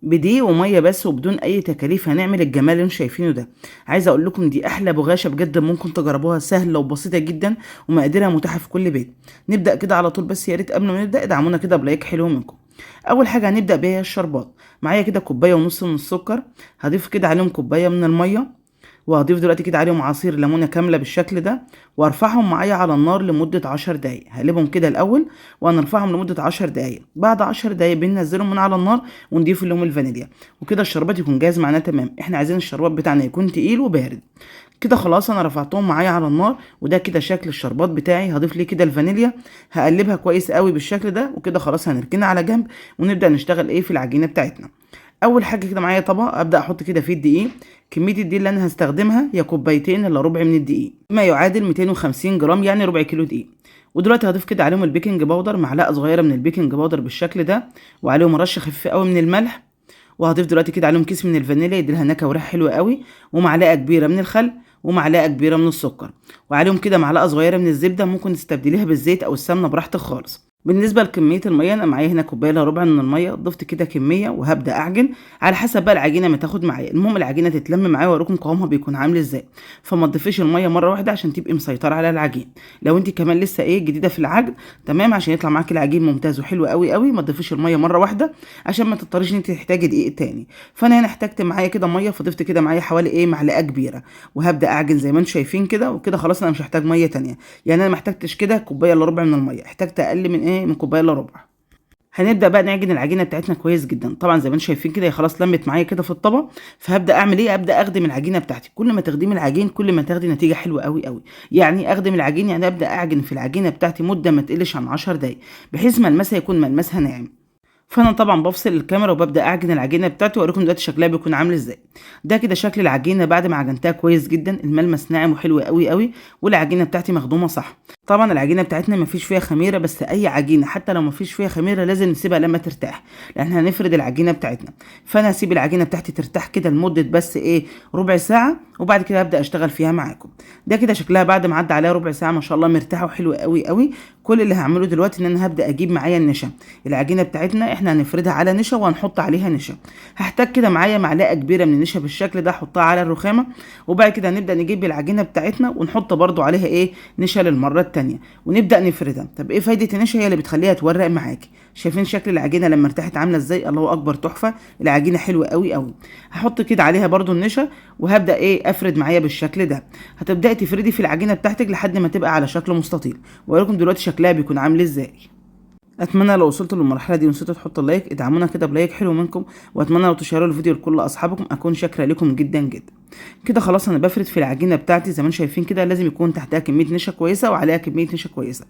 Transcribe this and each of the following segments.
بدقيق ومية بس وبدون اي تكاليف هنعمل الجمال اللي انتم شايفينه ده. عايزه اقول لكم دي احلى بغاشة بجد ممكن تجربوها، سهلة وبسيطة جدا ومقاديرها متاحة في كل بيت. نبدا كده على طول، بس يا ريت قبل ما نبدا ادعمونا كده ب like حلو منكم. اول حاجة هنبدا بيها الشربات. معايا كده كوباية ونص من السكر، هضيف كده عليهم كوباية من المية، وهضيف دلوقتي كده عليهم عصير ليمونه كاملة بالشكل ده، وارفعهم معايا على النار لمدة 10 دقايق. هقلبهم كده الاول وهنرفعهم لمدة 10 دقايق. بعد 10 دقايق بننزلهم من على النار ونضيف لهم الفانيليا، وكده الشربات يكون جاهز معانا تمام. احنا عايزين الشربات بتاعنا يكون تقيل وبارد كده. خلاص انا رفعتهم معايا على النار، وده كده شكل الشربات بتاعي. هضيف ليه كده الفانيليا، هقلبها كويس قوي بالشكل ده، وكده خلاص هنركنها على جنب ونبدا نشتغل ايه في العجينة بتاعتنا. اول حاجة كده معايا طبق ابدا احط كده فيه الدقيق. كمية الدقيق اللي انا هستخدمها هي كوبايتين الا ربع من الدقيق، ما يعادل 250 جرام، يعني ربع كيلو دقيق. ودلوقتي هضيف كده عليهم ال baking powder، معلقه صغيرة من ال baking powder بالشكل ده، وعليهم رشه خفيفة قوي من الملح. وهضيف دلوقتي كده عليهم كيس من الفانيليا يديلها نكهة وريحه حلوة قوي، ومعلقة كبيرة من الخل، ومعلقة كبيرة من السكر، وعليهم كده معلقه صغيرة من الزبدة، ممكن تستبدليها بالزيت او السمنة براحتك خالص. بالنسبة لكميه المية، انا معايا هنا كوباية الا ربع من المية، ضفت كده كمية وهبدا اعجن على حسب بقى العجينة ما تاخد معايا. المهم العجينة تتلم معايا واوريكم قوامها بيكون عامل ازاي. فما تضيفيش المية مرة واحدة عشان تبقي مسيطرة على العجين. لو انت كمان لسه ايه جديدة في العجن تمام، عشان يطلع معاكي العجين ممتاز وحلو قوي قوي، ما تضيفيش المية مرة واحدة عشان ما تضطريش ان انت تحتاجي دقيق تاني. فانا هنا احتاجت معايا كده مية، فضفت كده معايا حوالي ايه معلقه كبيرة، وهبدا اعجن زي ما انتم شايفين كده. وكده خلاص انا مش هحتاج مية تانية، يعني انا ما احتاجتش كده كوباية الا ربع من المية، احتاجت اقل من ايه من كوباية الا ربع. هنبدا بقى نعجن العجينة بتاعتنا كويس جدا. طبعا زي ما انتم شايفين كده هي خلاص لمت معايا كده في الطبق. فهبدا اعمل ايه؟ ابدا اخدم العجينة بتاعتي. كل ما تخدمي العجين كل ما تاخدي نتيجة حلوة قوي قوي. يعني اخدم العجين، يعني ابدا اعجن في العجينة بتاعتي مده ما تقلش عن 10 دقايق، بحيث ملمسها يكون ملمسها ناعم. فانا طبعا بفصل الكاميرا وببدا اعجن العجينة بتاعتي، واوريكم دلوقتي شكلها بيكون عامل ازاي. ده كده شكل العجينة بعد ما عجنتها كويس جدا، الملمس ناعم وحلو قوي قوي، والعجينه بتاعتي مخدومة صح. طبعا العجينة بتاعتنا ما فيش فيها خميره، بس اي عجينه حتى لو ما فيش فيها خميره لازم نسيبها لما ترتاح، لان هنفرد العجينة بتاعتنا. فانا هسيب العجينة بتاعتي ترتاح كده لمدة بس ايه ربع ساعة، وبعد كده هبدا اشتغل فيها معاكم. ده كده شكلها بعد ما عدى عليها ربع ساعة، ما شاء الله مرتاحة وحلوه قوي قوي. كل اللي هعمله دلوقتي ان انا هبدا اجيب معايا النشا. العجينة بتاعتنا احنا هنفردها على نشا وهنحط عليها نشا. هحتاج كده معايا معلقه كبيرة من النشا بالشكل ده، احطها على الرخامه، وبعد كده هنبدا نجيب العجينة بتاعتنا ونحط برده عليها ايه نشا للمرة الثانية، ونبدا نفردها. طب ايه فايده النشا؟ هي اللي بتخليها تورق معاكي. شايفين شكل العجينة لما ارتاحت عامله ازاي؟ الله اكبر، تحفة، العجينة حلوة قوي قوي. هحط كده عليها برده النشا وهبدا ايه افرد معايا بالشكل ده. هتبداي تفردي في العجينة بتاعتك لحد ما تبقى على شكل مستطيل، واوريكم دلوقتي شكلها بيكون عامل ازاي. اتمنى لو وصلتوا للمرحلة دي ونسيتوا تحطوا ال like، ادعمونا كده ب like حلو منكم، واتمنى لو تشيروا الفيديو لكل اصحابكم، اكون شاكرة لكم جدا جدا. كده خلاص انا بفرد في العجينة بتاعتي زي ما انتم شايفين كده، لازم يكون تحتها كمية نشا كويسة وعليها كمية نشا كويسة.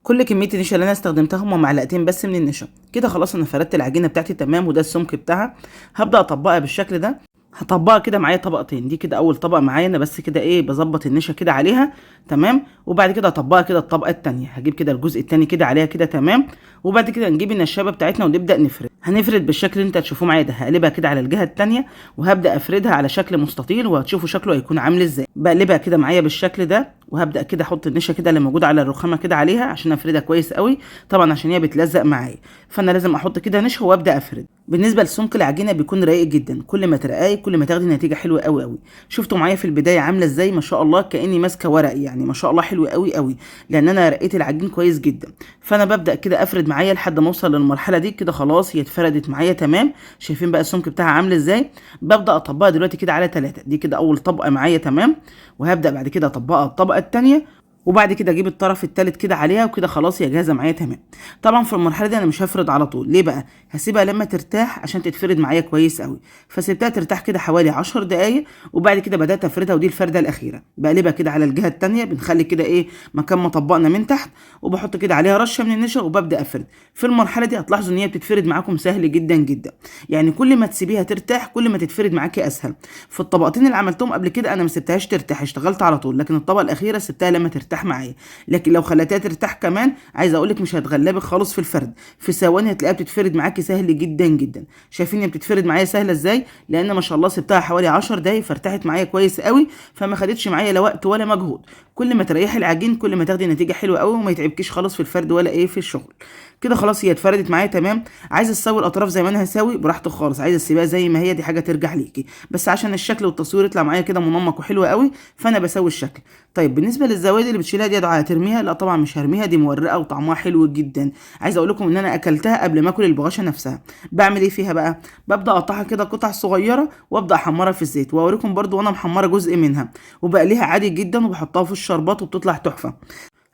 كل كمية النشا اللي انا استخدمتها هما معلقتين بس من النشا. كده خلاص انا فردت العجينة بتاعتي تمام، وده السمك بتاعها. هبدا اطبقها بالشكل ده. هطبقها كده معايا طبقتين، دي كده اول طبقه معايا، انا بس كده ايه بظبط النشا كده عليها تمام. وبعد كده هطبقها كده الطبقة الثانية، هجيب كده الجزء الثاني كده عليها كده تمام. وبعد كده نجيب النشابه بتاعتنا ونبدا نفرد. هنفرد بالشكل اللي انت هتشوفوه معايا ده. هقلبها كده على الجهة الثانية وهبدا افردها على شكل مستطيل، وهتشوفوا شكله هيكون عامل ازاي. بقلبها كده معايا بالشكل ده، وهبدا كده احط النشا كده اللي موجودة على الرخامه كده عليها عشان افردها كويس قوي، طبعا عشان هي بتلزق معايا، فانا لازم احط كده نشا وابدا افرد. بالنسبة لسمك العجينة بيكون رقيق جدا، كل ما ترقاي كل ما تاخدي نتيجة حلوة قوي قوي. شفتوا معايا في البداية عامله ازاي؟ ما شاء الله كاني ماسكه ورق، يعني ما شاء الله حلو قوي قوي، لان انا رقيت العجين كويس جدا. فانا ببدا كده افرد معايا لحد ما اوصل للمرحلة دي. كده خلاص هي اتفردت معايا تمام. شايفين بقى السمك بتاعها عامل ازاي؟ ببدا اطبقها دلوقتي كده على 3، دي كده اول طبقه معايا تمام. وهبدا بعد كده اطبقها الطبقة الثانية، وبعد كده اجيب الطرف الثالث كده عليها، وكده خلاص هي جاهزة معايا تمام. طبعا في المرحلة دي انا مش هفرد على طول، ليه بقى؟ هسيبها لما ترتاح عشان تتفرد معايا كويس قوي. فسيبتها ترتاح كده حوالي 10 دقايق، وبعد كده بدات افردها، ودي الفرده الاخيرة. بقلبها كده على الجهة الثانية، بنخلي كده ايه مكان ما طبقنا من تحت، وبحط كده عليها رشه من النشا وببدا افرد. في المرحلة دي هتلاحظوا ان هي بتتفرد معاكم سهل جدا جدا، يعني كل ما تسيبيها ترتاح كل ما تتفرد معاكي اسهل. في الطبقتين اللي عملتهم قبل كده انا ما سبتهاش ترتاح، اشتغلت على طول، لكن الطبقة الاخيرة سبتها لما ترتاح ترتاح معايا. لكن لو خليتها ترتاح كمان عايزه اقول لك مش هتغلبك خالص في الفرد، في ثواني هتلاقيها بتتفرد معاكي سهل جدا جدا. شايفين هي بتتفرد معايا سهلة ازاي؟ لان ما شاء الله سبتها حوالي 10 دقايق فارتاحت معايا كويس قوي، فما خدتش معايا لا وقت ولا مجهود. كل ما تريحي العجين كل ما تاخدي نتيجة حلوة قوي وما يتعبكيش خالص في الفرد ولا ايه في الشغل. كده خلاص هي اتفردت معايا تمام. عايزه تسوي الاطراف زي ما انا هساوي براحتك خالص، عايزه تسيبها زي ما هي دي حاجة ترجع ليكي، بس عشان الشكل والتصوير يطلع معايا كده منمق وحلو قوي فانا بسوي الشكل. طيب بالنسبة للزوادي اللي بتشيلها دي يا دعاء هترميها؟ لا طبعا مش هرميها، دي مورقه وطعمها حلو جدا. عايزه اقول لكم ان انا اكلتها قبل ما اكل البغاشه نفسها. بعمل ايه فيها بقى؟ ببدا اقطعها كده قطع صغيرة وابدا احمرها في الزيت، واوريكم برده وانا محمرة جزء منها، وبقليها عادي جدا وبحطها في الشربات وبتطلع تحفة.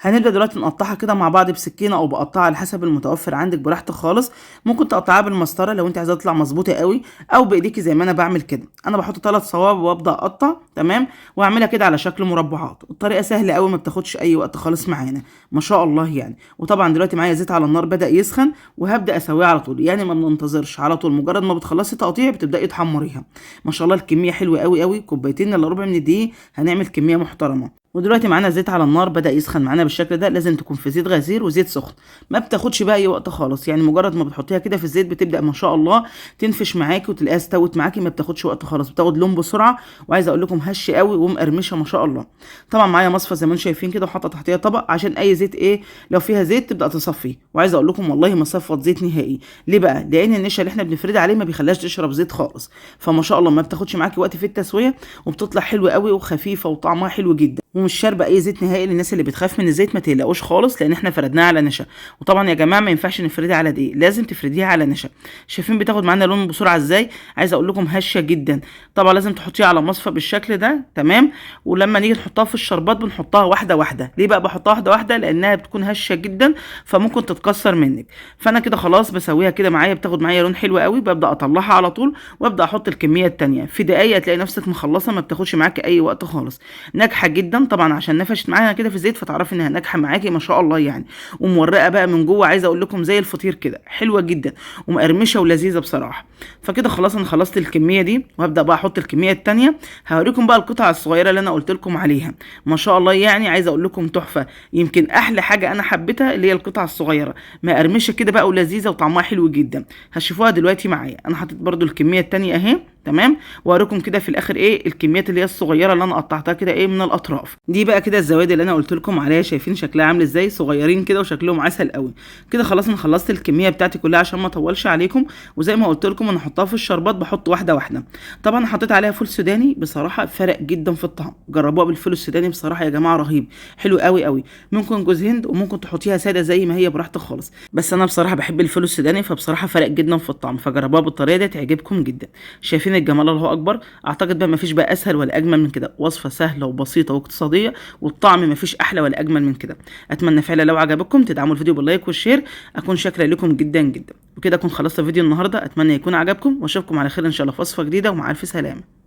هنبدا دلوقتي نقطعها كده مع بعض بسكينة او بقطعها على حسب المتوفر عندك براحتك خالص. ممكن تقطعها بالمسطره لو انت عايزاها تطلع مظبوطة قوي، او بايديكي زي ما انا بعمل كده. انا بحط 3 صوابع وابدا اقطع تمام، واعملها كده على شكل مربعات. الطريقة سهلة قوي ما بتاخدش اي وقت خالص معانا ما شاء الله يعني. وطبعا دلوقتي معايا زيت على النار بدا يسخن وهبدا اسويها على طول، يعني ما بننتظرش، على طول مجرد ما بتخلصي تقطيع بتبداي تحمريها. ما شاء الله الكمية حلوة قوي قوي، 2.75 كوباية من الدقيق هنعمل كمية محترمه. ودلوقتي معانا زيت على النار بدأ يسخن معانا بالشكل ده، لازم تكون في زيت غزير وزيت سخن، ما بتاخدش بقى اي وقت خالص، يعني مجرد ما بتحطيها كده في الزيت بتبدأ ما شاء الله تنفش معاكي وتلاقيها استوت معاكي، ما بتاخدش وقت خالص، بتاخد لون بسرعة. وعايزه اقول لكم هش قوي ومقرمشه ما شاء الله. طبعا معايا مصفى زي ما انتم شايفين كده، وحاطه تحتيها طبق عشان اي زيت ايه لو فيها زيت تبدأ تصفية. وعايزه اقول لكم والله ما صفت زيت نهائي. ليه بقى؟ لان النشا اللي احنا بنفردها عليه ما بيخليهاش تشرب زيت خالص، فما شاء الله ما بتاخدش معاكي وقت في التسوية، وبتطلع حلوة قوي وخفيفة وطعمها حلو جدا، ومش شاربه اي زيت نهائي. للناس اللي بتخاف من الزيت ما تقلقوش خالص، لان احنا فردناها على نشا. وطبعا يا جماعة ما ينفعش نفردها على دقيق، لازم تفرديها على نشا. شايفين بتاخد معانا لون بسرعة ازاي؟ عايزه اقول لكم هشه جدا. طبعا لازم تحطيها على مصفى بالشكل ده تمام. ولما نيجي نحطها في الشربات بنحطها واحدة واحدة. ليه بقى بحطها واحدة واحدة؟ لانها بتكون هشه جدا فممكن تتكسر منك. فانا كده خلاص بسويها كده معايا، بتاخد معايا لون حلو قوي. ببدا اطلعها على طول وابدا احط الكمية الثانية في دقايق، تلاقي نفسك مخلصة، ما بتاخدش معاك اي وقت خالص. ناجحة جدا طبعا عشان نفشت معانا كده في الزيت فتعرفي انها ناجحة معاكي ما شاء الله يعني. ومورقه بقى من جوه، عايزه اقول لكم زي الفطير كده، حلوة جدا ومقرمشه ولذيذه بصراحة. فكده خلاص انا خلصت الكمية دي، وهبدا بقى احط الكمية الثانية. هوريكم بقى القطع الصغيرة اللي انا قلت لكم عليها ما شاء الله يعني، عايزه اقول لكم تحفة. يمكن احلى حاجة انا حبيتها اللي هي القطع الصغيرة، مقرمشه كده بقى ولذيذه وطعمها حلو جدا. هتشوفوها دلوقتي معايا. انا حطيت برده الكمية الثانية اهي تمام، واوريكم كده في الاخر ايه الكميات اللي هي الصغيرة اللي انا قطعتها كده ايه من الاطراف. دي بقى كده الزوادي اللي انا قلت لكم عليها، شايفين شكلها عامل ازاي؟ صغيرين كده وشكلهم عسل قوي كده. خلاص انا خلصت الكمية بتاعتي كلها عشان ما اطولش عليكم، وزي ما قلت لكم انا احطها في الشربات، بحط واحدة واحدة. طبعا حطيت عليها فول سوداني، بصراحة فرق جدا في الطعم. جربوها بالفول السوداني بصراحة يا جماعة رهيب، حلو قوي قوي. ممكن جوز هند وممكن تحطيها ساده زي ما هي براحتك خالص، بس انا بصراحة بحب الفول السوداني فبصراحة فرق جدا في الطعم، فجربوها بالطريقة دي تعجبكم جدا. شايفين الجمال؟ الله اكبر. اعتقد بقى مفيش بقى اسهل ولا اجمل من كده، وصفه سهلة وبسيطة واقتصادية، والطعم مفيش احلى ولا اجمل من كده. اتمنى فعلا لو عجبكم تدعموا الفيديو بال like وال share، اكون شاكرة لكم جدا جدا. وكده اكون خلصت فيديو النهارده، اتمنى يكون عجبكم، واشوفكم على خير ان شاء الله في وصفه جديدة، ومع الف سلامه.